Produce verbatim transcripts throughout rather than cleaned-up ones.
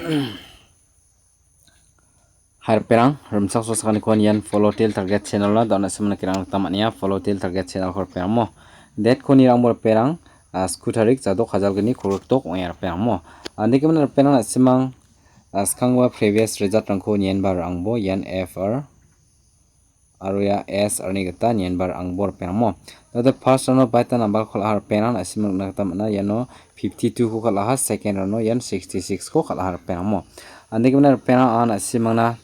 Hai ripengrang, rimchaksoa sakantikon ian Follow Till Target channel-o da·o na·simangna nikna gita man·enga, Follow Till Target channel-ko ripengrang mo. Date-ko nirangbo ripengrang, ah, sku tarik jadok hajalgni kolgrikdok ong·enga ripengrang mo. Andake mena ripengrang na·simang, ah, skanggipa previous result-rangko nienba ra·angbo ian F R aro ia S R-ni gita nienba ra·angbo ripengrang mo. Tade first round-o baita number-ko kal·aha ripengrang na·simang nikna gita man·a, iano fifty-two-ko kal·aha, second round-o ian sixty-six-ko kal·aha ripengrang mo. Andake mena ripengrang anga na·simangna,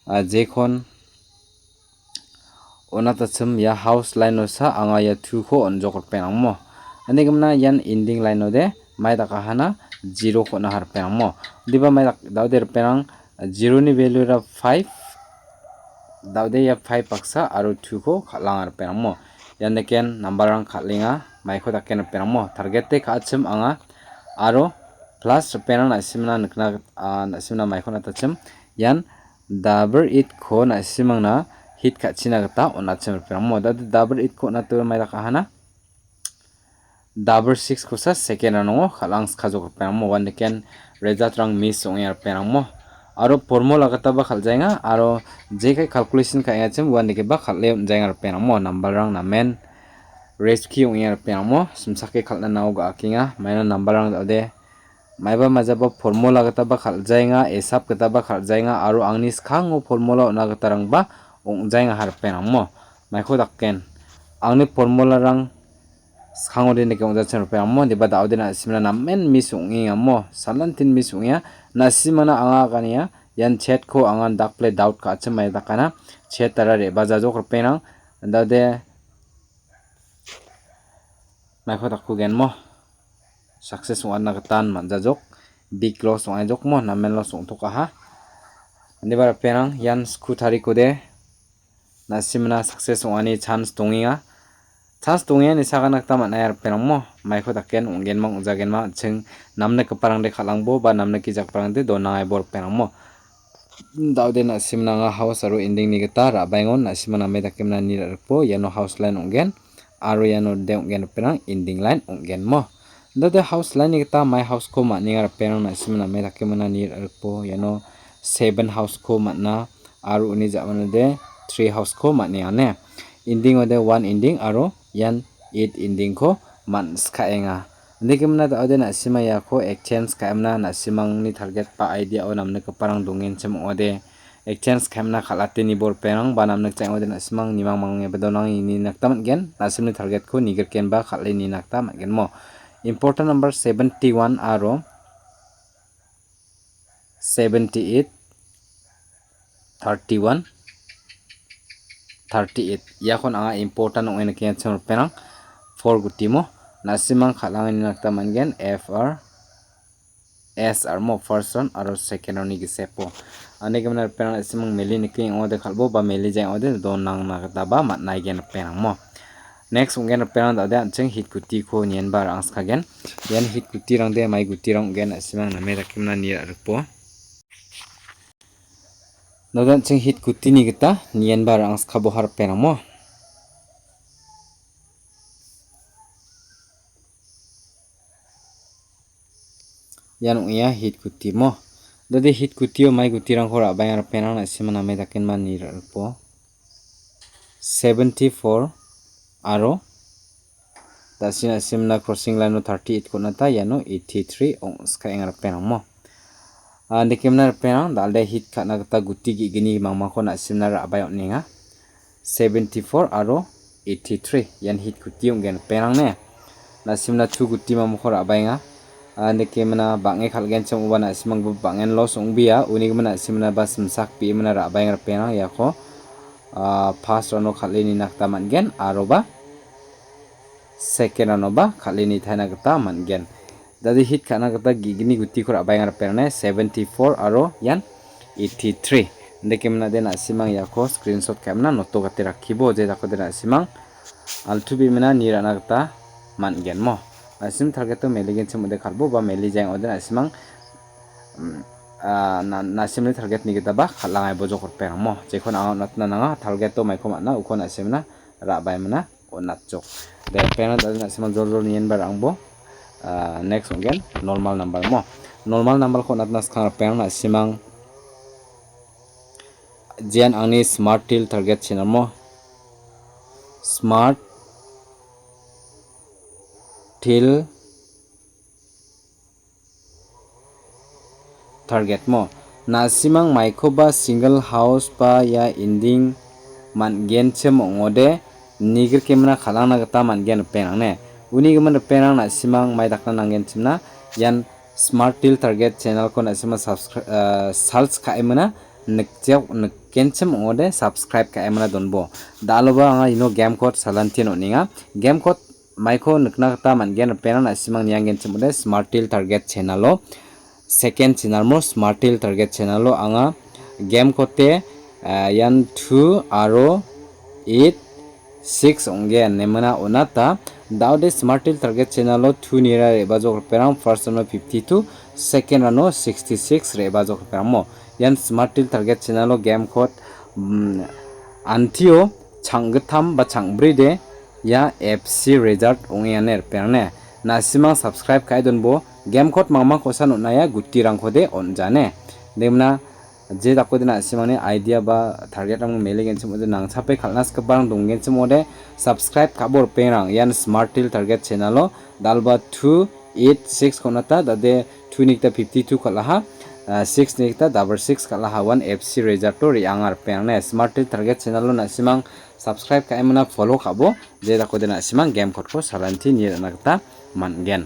ah, jekon on·atachim ia house line-osa anga ia two-ko on·jok ripengrang mo. Andake mena ian ending line-ode mai dakahana zero-ko on·aha ripengrang mo. Indiba mai dak-, da·ode ripengrang zero-ni value-ra five, da·ode ia five baksa aro two-ko kal·anga ripengrang mo. Ian dake number-rang kal·enga, maiko dake ripengrang mo. Target-de ka·achim anga aro plus ripengrang na·simna nikna, ah, na·simna maiko on·atachim. Ian double eight-ko na·simangna hit ka·china gita on·achim ripengrang mo. Da-, double eight-ko on·ato mai dakahana. Double six-kosa second round-o kal·angskajok ripengrang mo. Uandake result-rang miss ong·enga ripengrang mo. Aro formula gitaba kal·jaenga aro jekai calculation ka·engachim uandakeba kal·e on·jaenga ripengrang mo. Number-rang namen risky ong·enga ripengrang mo. Simsake kal·na nao ga·akenga. Maina number-rang da·ode maiba majaba formula gitaba kal·jaenga, esap gitaba kal·jaenga aro angni skango formula on·a gitarangba ong·jaenga ripengrang mo. Maiko daken. Angni formula-rang skangode nike ong·jachim ripengrang mo, indiba da·ode na·simna namen miss ong·enga mo, salantin miss ong·enga. Na·simana anga agania, ian chat-ko anga dakple doubt ka·achim mai dakana, chat-ara re·bajajok ripengrang, da·ode maiko dakkugen mo, success ong·atna gitan man·jajok, big loss ong·aijok mo, namen loss ong·tokaha. Indiba ripengrang, ian sku tarikode, na·simna success ong·ani chance dongenga. Chance dongenga ine sagana gita man·a ripengrang mo. Maiko daken ong·genma ong·jagenma an·ching namnikgiparangde kal·angbo ba namnikgijagiparangde donangaibo ripengrang mo. Da·ode na·simna anga house aro ending-ni gita ra·baengon na·sima name dake mena ni ra·rikbo iano house line ong·gen aro iano de ong·gen ripengrang ending line ong·gen mo. Dade house line-ni gita mai house-ko man·enga ripengrang na·sima name dake mena ni ra·rikbo iano seven house-ko man·a aro uni ja·manode three house-ko man·enga ne. Ending-ode one ending aro ian eight ending-ko man·skaenga. Indake mena da·ode na·sima iako exchange ka·emna na·simangni target ba idea-o namnikgiparang dongenchim ong·ode. Exchange ka·emna kal·ate nibo ripengrang ba namnikja ong·ode na·simang nimang mangeba donang ini nikna gita man·gen. Na·simni target-ko nigrikenba kal·e nina gita man·gen mo. Important number seventy-one aro seventy-eight, thirty-one, thirty-eight. Iakon anga important ong·e nikengachim ripengrang. Four guti mo. Na·simang kal·angani nikna gita man·gen. F R S R mo first round aro second round-ni gisepo. Ani gimin ripengrang na·simang meli nikeng ong·ode kal·bo ba meli jang ong·ode donangna gitaba man·aigen ripengrang mo. Next ong·gen ripengrang da·ode an·ching hit gutiko nienba ra·angskagen. Ian hit gutirangde mai gutirang ong·gen na·simang name dakemna nie ra·rikbo. Da·ode an·ching hit gutini gita nienba ra·angskaboha ripengrang mo. Ian ong·a hit guti mo. Dade hit gutio mai gutirangko ra·baenga ripengrang na·sima name dakenba nie ra·rikbo. Seventy-four aro da·si na·simna crossing line-o thirty-eight-ko on·ata iano eighty-three ong·skaenga ripengrang mo. Ah, nikemna ripengrang, da·alde hit ka·na gita guti ge·gni mangmangko na·simna ra·bae on·enga. Seventy-four aro eighty-three ian hit guti ong·gen ripengrang ne. Na·simna chu guti mangmangko ra·baenga. Ah, nikemna bang·e kal·genchim ong·ba na·simangba bang·en loss ong·bia. Uni gimin na·simna ba simsak be·emna ra·baenga ripengrang iako. Ah, first round-o kal·e nina gita man·gen aroba second round-oba kal·e nitaina gita man·gen. Dade hit ka·na gita ge·gni gutiko ra·baenga ripengrang ne seventy-four aro ian eighty-three. Indake minade na·simang iako screenshot ka·emna noto gate rakkibo je dakode na·simang altu bimina nie ra·na gita man·gen mo. Na·sim target-o meligenchim ong·ode kal·bo ba meli jang ong·ode na·simang, mm, ah, na-, na·simni target-ni gitaba kal·angai bojok ripengrang mo. Jekon anga on·atna nanga target-o maiko man·a uko na·simna ra·baemna on·atjok. De, ripengrang dade na·simang jor jor nienba ra·angbo, ah, next ong·gen normal number mo. Normal number-ko on·atna skang ripengrang na·simang. Jean angni Smart Teer Target channel mo. Smart Teer Target mo. Na·simang maikoba single house ba ia ending man·genchim ong·ode, nigrikemna kal·angna gita man·gen ripengrang ne. Uni gimin ripengrang na·simang mai dakna nanggenchimna ian Smart Teer Target channel-ko na·simang subscri-, ah, search ka·emina nikjeo-, nikgenchim ong·ode subscribe ka·emina donbo. Daloba anga ino game code salantien on·enga. Game code maiko nikna gita man·gen ripengrang na·simang niangenchim ong·ode Smart Teer Target channel-o. Second channel mo Smart Teer Target channel-o anga game code, ah, ian two aro eight six ong·gen nemina on·ata. Daode Smart Teer Target channel-o two nira re·bajok ripengrang, first round-o fifty-two, second round-o sixty-six re·bajok ripengrang mo. Ian Smart Teer Target channel-o game code, mm, antio chang·gittam ba chang·bride ia F C result ong·e ane ripengrang ne. Na·simang subscribe ka·e donbo, game code mangmang kosan on·aia gutirangkode on·jane. Demna je dakode na·simangni idea ba target-rangni mele genchim ong·ode nangchape kal·na skiparang donggenchim ong·ode subscribe ka·bo ripengrang. Ian Smart Teer Target channel-o dalba two eight six-ko on·ata, dade two-ni gita fifty-two kal·aha, ah, six-ni gita double six kal·aha, uan F C result-o re·anga ripengrang ne. Smart Teer Target channel-o na·simang subscribe ka·emina follow ka·bo, je dakode na·simang game code-ko salanti nie ra·na gita man·gen.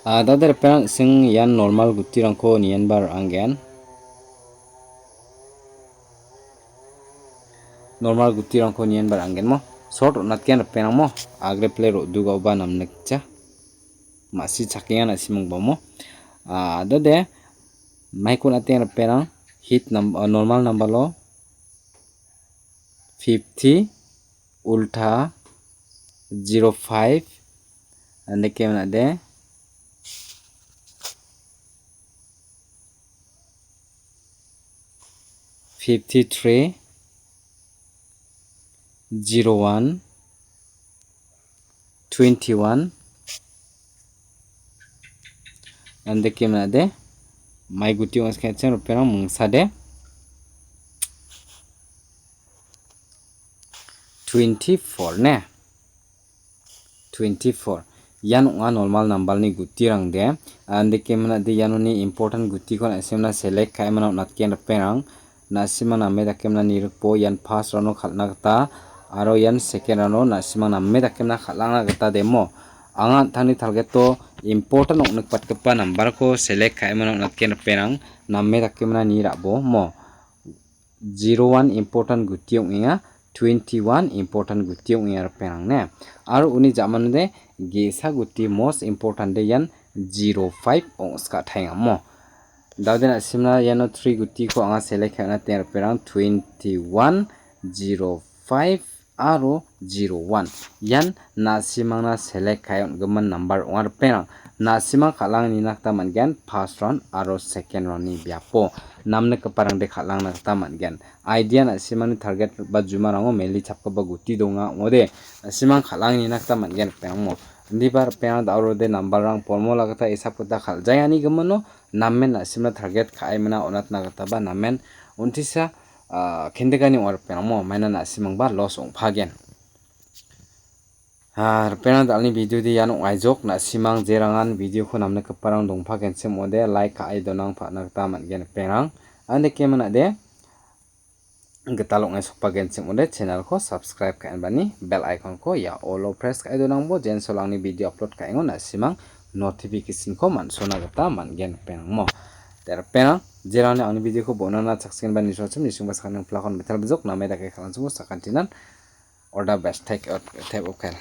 Ah, dade ripengrang sing ian normal gutirangko nienba ra·angen. Normal gutirangko nienba ra·angen mo. Short on·atgen ripengrang mo. Agre play ro·dugaoba namnikja. Ma·si chakenga na·simang bamo. Ah, dade. Maiko on·atgen ripengrang. Hit num-, ah, normal number-o fifty, ulta zero five, andake manade fifty-three, zero one, twenty-one, andake manade mai guti ong·a sketching ripengrang mingsade twenty-four ne. Twenty-four. Ian ong·a normal number-ni gutirang de. Andake manade ianoni important gutiko na·simna select ka·emana on·atgen ripengrang. Na·simang name dakemna nirikbo ian first round-o kal·na gita aro ian second round-o na·simang name dakemna kal·angna gita demo. Anga an·tangni target-o important ong·nikbatgipa number-ko select ka·emana on·atgen ripengrang. Name dakemna nirabo mo. Zero one important guti ong·enga, twenty-one important guti ong·enga ripengrang ne. Aro uni ja·manode ge·sa guti most important de ian zero five ong·skataengamo. Daode na·simna iano three gutiko anga select ka·na tenga ripengrang twenty-one, zero five, aro zero one. Ian na·simangna select ka·e on·gimin number ong·a ripengrang. Na·simang kal·ange nina gita man·gen, first round aro second round-ni biapo namnikgiparangde kal·angna gita man·gen. Idea na·simangni target ba jumarango meli chapgipa guti donga ong·ode, na·simang kal·ange nina gita man·gen ripengrangmo. Indiba ripengrang da·o rode number-rang formula gita esap gita kal·jaenganigimino namen na·simna target ka·emina on·atna gitaba namen untisa ah, kendegani ong·a ripengrangmo, maina na·simangba loss ong·pagen. Ah, ripengrang da·alni video de ian ong·aijok, na·simang jerangan video-ko namnikgiparang dongpagenchim ong·ode, like ka·e donang pa·na gita man·gen ripengrang. Andake manade, gital ong·e sokpagenchim ong·ode, channel-ko subscribe ka·enbani bell icon-ko ia all-o press ka·e donangbo, jen solangni video upload ka·engon na·simang notification-ko man·sona gita man·gen ripengrangmo. De ripengrang, jerangni angni video-ko bonana chaksenba nisochim nisingba sakgni plakon metal bijok name dake kal·anchimbo sakantinan all the best. Take out, take care.